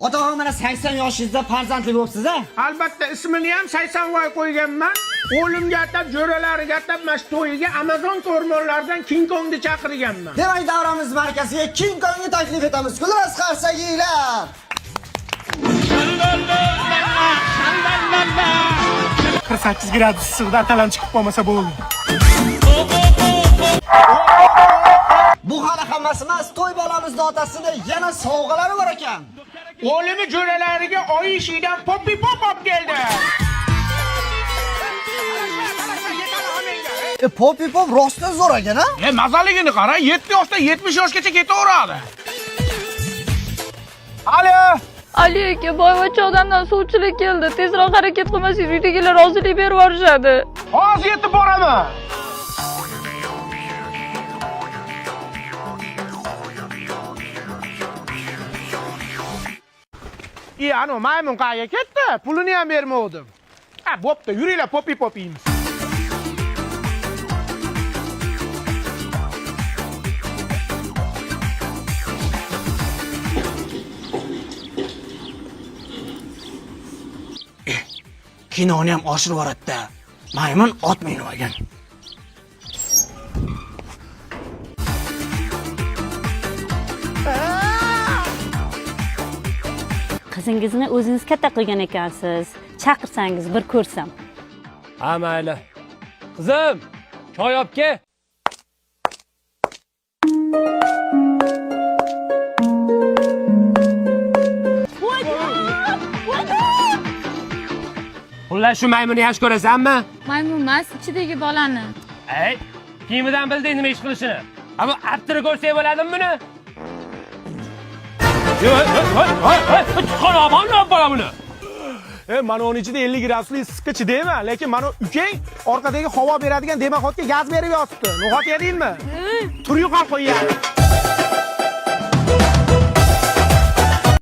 Otaxon, mana 80 yoshingizda farzandli bo'libsiz a? Albatta, ismini ham Saysanvoy qo'yganman. O'g'limga atab, jo'ralariga atab mana shu to'yiga Amazonka o'rmonlaridan King Kongni chaqirganman. Demak, davramiz markaziga King Kongni taklif etamiz. Xullas, qarsakiylar. 48 gradus issiqda atalam chiqib qolmasa bo'ldi. Bu hali hammasi emas, to'y bolamizni otasini yana sovg'alari bor ekan. O'g'limi jo'ralariga oy eshigidan Poppy Pop olib keldi. E, Poppy Pop rostdan zo'r ekan a? E, mazaligini qara, 7 yoshdan 70 yoshgacha ketaveradi. Alo. Ali aka, boyvachcha odamdan suvchilik keldi. Tezroq harakat qilmasangiz uydagilar rozilik berib yuborishadi. Hozir yetib boraman. I, anu maymun qayerga ketdi? Pulini ham bermovdim. Ha, bo'pti, yuringlar, Poppy Pop yeymiz. Kinoni ham oshirib yuboradi-da. Maymun ot minib olgan. Qizingizni o'zingiz katta qilgan ekansiz. Chaqirsangiz bir ko'rsam. Ha, mayli. Qizim, choy olib kel. Xullas, shu maymunni yaxshi ko'rasanmi? Maymun emas, ichidagi bolani. Ey, kiyimidan bilding nima ish qilishini. Ammo aptiri ko'rsak bo'ladimi buni? Chiqaraman bola buni. E, mana uni ichida 50 gradusli issiqqa chidayman, lekin mana ukang orqadagi havo beradigan demaxodga gaz berib yotibdi. No'xat yedingmi? Tur yo'qol qo'yyapti.